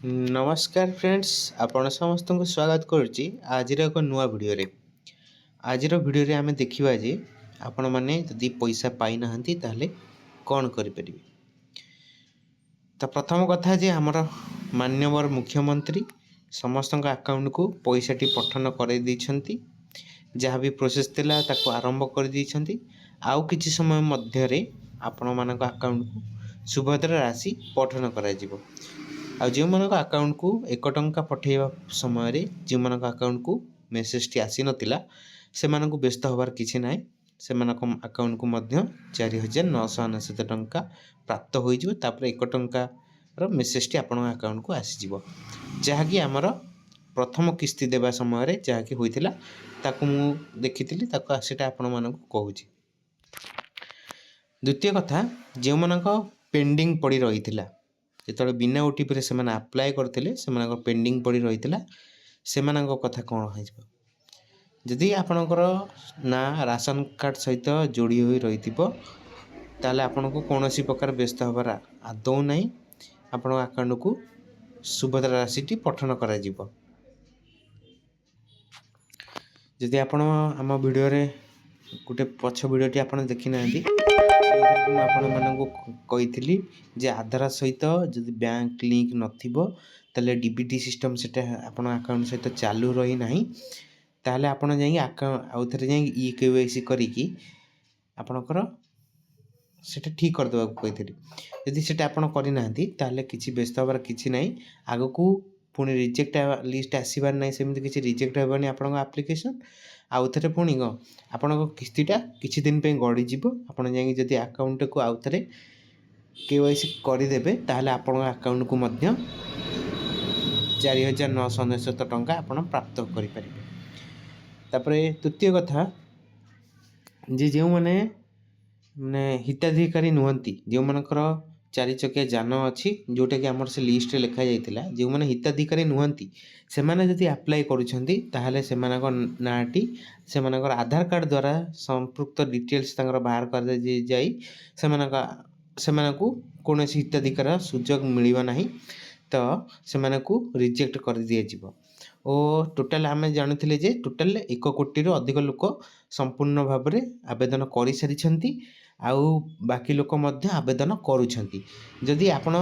ନମସ୍କାର ଫ୍ରେଣ୍ଡସ୍, ଆପଣ ସମସ୍ତଙ୍କୁ ସ୍ୱାଗତ କରୁଛି ଆଜିର ଏକ ନୂଆ ଭିଡ଼ିଓରେ। ଆଜିର ଭିଡ଼ିଓରେ ଆମେ ଦେଖିବା ଯେ ଆପଣମାନେ ଯଦି ପଇସା ପାଇନାହାନ୍ତି, ତାହେଲେ କ'ଣ କରିପାରିବେ। ତ ପ୍ରଥମ କଥା ଯେ ଆମର ମାନ୍ୟବର ମୁଖ୍ୟମନ୍ତ୍ରୀ ସମସ୍ତଙ୍କ ଆକାଉଣ୍ଟକୁ ପଇସାଟି ପଠନ କରାଇ ଦେଇଛନ୍ତି। ଯାହା ବି ପ୍ରୋସେସ୍ ଥିଲା, ତାକୁ ଆରମ୍ଭ କରିଦେଇଛନ୍ତି। ଆଉ କିଛି ସମୟ ମଧ୍ୟରେ ଆପଣମାନଙ୍କ ଆକାଉଣ୍ଟକୁ ସୁଭଦ୍ରା ରାଶି ପଠନ କରାଯିବ। ଆଉ ଯେଉଁମାନଙ୍କ ଆକାଉଣ୍ଟକୁ 1 ଟଙ୍କା ପଠାଇବା ସମୟରେ ଯେଉଁମାନଙ୍କ ଆକାଉଣ୍ଟକୁ ମେସେଜଟି ଆସିନଥିଲା, ସେମାନଙ୍କୁ ବ୍ୟସ୍ତ ହେବାର କିଛି ନାହିଁ। ସେମାନଙ୍କ ଆକାଉଣ୍ଟକୁ ମଧ୍ୟ 4999 ଟଙ୍କା ପ୍ରାପ୍ତ ହୋଇଯିବ। ତାପରେ 1 ଟଙ୍କାର ମେସେଜଟି ଆପଣଙ୍କ ଆକାଉଣ୍ଟକୁ ଆସିଯିବ, ଯାହାକି ଆମର ପ୍ରଥମ କିସ୍ତି ଦେବା ସମୟରେ ଯାହାକି ହୋଇଥିଲା, ତାକୁ ମୁଁ ଦେଖିଥିଲି, ତାକୁ ସେଇଟା ଆପଣମାନଙ୍କୁ କହୁଛି। ଦ୍ୱିତୀୟ କଥା, ଯେଉଁମାନଙ୍କ ପେଣ୍ଡିଂ ପଡ଼ି ରହିଥିଲା, ଯେତେବେଳେ ବିନା ଓଟିପିରେ ସେମାନେ ଆପ୍ଲାଏ କରିଥିଲେ, ସେମାନଙ୍କ ପେଣ୍ଡିଂ ପଡ଼ି ରହିଥିଲା, ସେମାନଙ୍କ କଥା କ'ଣ ହେଇଯିବ? ଯଦି ଆପଣଙ୍କର ନାଁ ରାସନ କାର୍ଡ଼ ସହିତ ଯୋଡ଼ି ହୋଇ ରହିଥିବ, ତାହେଲେ ଆପଣଙ୍କୁ କୌଣସି ପ୍ରକାର ବ୍ୟସ୍ତ ହେବାର ଆଦୌ ନାହିଁ। ଆପଣଙ୍କ ଆକାଉଣ୍ଟକୁ ସୁଭଦ୍ରା ରାଶିଟି ପଠନ କରାଯିବ। ଯଦି ଆପଣ ଆମ ଭିଡ଼ିଓରେ ଗୋଟେ ପଛ ଭିଡ଼ିଓଟି ଆପଣ ଦେଖିନାହାନ୍ତି, ଯେଉଁଥିରେ ମୁଁ ଆପଣମାନଙ୍କୁ କହିଥିଲି ଯେ ଆଧାର ସହିତ ଯଦି ବ୍ୟାଙ୍କ ଲିଙ୍କ ନଥିବ, ତାହେଲେ ଡିବିଟି ସିଷ୍ଟମ୍ ସେଟା ଆପଣଙ୍କ ଆକାଉଣ୍ଟ ସହିତ ଚାଲୁ ରହିନାହିଁ, ତାହେଲେ ଆପଣ ଯାଇକି ଆଉ ଥରେ ଯାଇକି ଇ କେୱାଇସି କରିକି ଆପଣଙ୍କର ସେଇଟା ଠିକ୍ କରିଦେବାକୁ କହିଥିଲି। ଯଦି ସେଇଟା ଆପଣ କରିନାହାନ୍ତି, ତାହେଲେ କିଛି ବ୍ୟସ୍ତ ହେବାର କିଛି ନାହିଁ। ଆଗକୁ ପୁଣି ରିଜେକ୍ଟ ଲିଷ୍ଟ ଆସିବାର ନାହିଁ। ସେମିତି କିଛି ରିଜେକ୍ଟ ହେବନି ଆପଣଙ୍କ ଆପ୍ଲିକେସନ୍। ଆଉ ଥରେ ପୁଣି କ'ଣ ଆପଣଙ୍କ କିସ୍ତିଟା କିଛି ଦିନ ପାଇଁ ଗଡ଼ିଯିବ। ଆପଣ ଯାଇକି ଯଦି ଆକାଉଣ୍ଟଟାକୁ ଆଉ ଥରେ କେୱାଇସି କରିଦେବେ, ତାହେଲେ ଆପଣଙ୍କ ଆକାଉଣ୍ଟକୁ ମଧ୍ୟ 4999 ଟଙ୍କା ଆପଣ ପ୍ରାପ୍ତ କରିପାରିବେ। ତାପରେ ତୃତୀୟ କଥା ଯେ ଯେଉଁମାନେ ମାନେ ହିତାଧିକାରୀ ନୁହନ୍ତି, ଯେଉଁମାନଙ୍କର ଚାରି ଚକିଆ ଯାନ ଅଛି, ଯେଉଁଟାକି ଆମର ସେ ଲିଷ୍ଟରେ ଲେଖାଯାଇଥିଲା, ଯେଉଁମାନେ ହିତାଧିକାରୀ ନୁହନ୍ତି, ସେମାନେ ଯଦି ଆପ୍ଲାଏ କରୁଛନ୍ତି, ତାହେଲେ ସେମାନଙ୍କ ନାଁଟି ସେମାନଙ୍କର ଆଧାର କାର୍ଡ଼ ଦ୍ୱାରା ସମ୍ପୃକ୍ତ ଡିଟେଲ୍ସ ତାଙ୍କର ବାହାର କରାଯାଇ ସେମାନଙ୍କୁ କୌଣସି ହିତାଧିକାର ସୁଯୋଗ ମିଳିବ ନାହିଁ, ତ ସେମାନଙ୍କୁ ରିଜେକ୍ଟ କରିଦିଆଯିବ। ଓ ଟୋଟାଲ୍ ଆମେ ଜାଣୁଥିଲେ ଯେ ଟୋଟାଲ୍ 1 କୋଟିରୁ ଅଧିକ ଲୋକ ସମ୍ପୂର୍ଣ୍ଣ ଭାବରେ ଆବେଦନ କରିସାରିଛନ୍ତି, ଆଉ ବାକି ଲୋକ ମଧ୍ୟ ଆବେଦନ କରୁଛନ୍ତି। ଯଦି ଆପଣ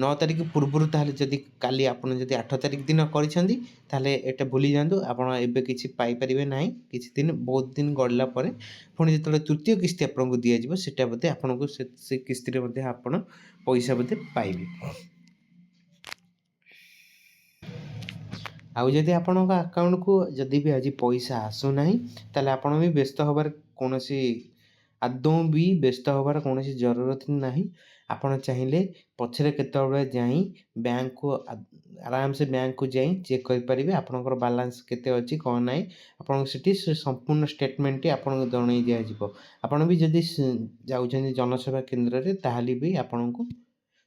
9 ତାରିଖ ପୂର୍ବରୁ, ତାହେଲେ ଯଦି କାଲି ଆପଣ ଯଦି 8 ତାରିଖ ଦିନ କରିଛନ୍ତି, ତାହେଲେ ଏଇଟା ଭୁଲି ଯାଆନ୍ତୁ, ଆପଣ ଏବେ କିଛି ପାଇପାରିବେ ନାହିଁ। କିଛି ଦିନ, ବହୁତ ଦିନ ଗଡ଼ିଲା ପରେ ପୁଣି ଯେତେବେଳେ ତୃତୀୟ କିସ୍ତି ଆପଣଙ୍କୁ ଦିଆଯିବ, ସେଇଟା ବୋଧେ ଆପଣଙ୍କୁ ସେ କିସ୍ତିରେ ମଧ୍ୟ ଆପଣ ପଇସା ବୋଧେ ପାଇବେ। ଆଉ ଯଦି ଆପଣଙ୍କ ଆକାଉଣ୍ଟକୁ ଯଦି ବି ଆଜି ପଇସା ଆସୁନାହିଁ, ତାହେଲେ ଆପଣ ବି ବ୍ୟସ୍ତ ହେବାର କୌଣସି ଆଦୌ ବି ବ୍ୟସ୍ତ ହେବାର କୌଣସି ଜରୁରତ ନାହିଁ। ଆପଣ ଚାହିଁଲେ ପଛରେ କେତେବେଳେ ଯାଇ ବ୍ୟାଙ୍କକୁ, ଆରାମସେ ବ୍ୟାଙ୍କକୁ ଯାଇ ଚେକ୍ କରିପାରିବେ ଆପଣଙ୍କର ବାଲାନ୍ସ କେତେ ଅଛି, କ'ଣ ନାହିଁ। ଆପଣଙ୍କୁ ସେଠି ସେ ସମ୍ପୂର୍ଣ୍ଣ ଷ୍ଟେଟମେଣ୍ଟଟି ଆପଣଙ୍କୁ ଜଣାଇ ଦିଆଯିବ। ଆପଣ ବି ଯଦି ଯାଉଛନ୍ତି ଜନସେବା କେନ୍ଦ୍ରରେ, ତାହେଲେ ବି ଆପଣଙ୍କୁ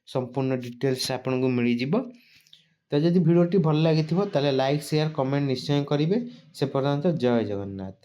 ସମ୍ପୂର୍ଣ୍ଣ ଡିଟେଲ୍ସ ଆପଣଙ୍କୁ ମିଳିଯିବ। ତ ଯଦି ଭିଡ଼ିଓଟି ଭଲ ଲାଗିଥିବ, ତାହେଲେ ଲାଇକ୍, ସେୟାର, କମେଣ୍ଟ ନିଶ୍ଚୟ କରିବେ। ସେ ପର୍ଯ୍ୟନ୍ତ ଜୟ ଜଗନ୍ନାଥ।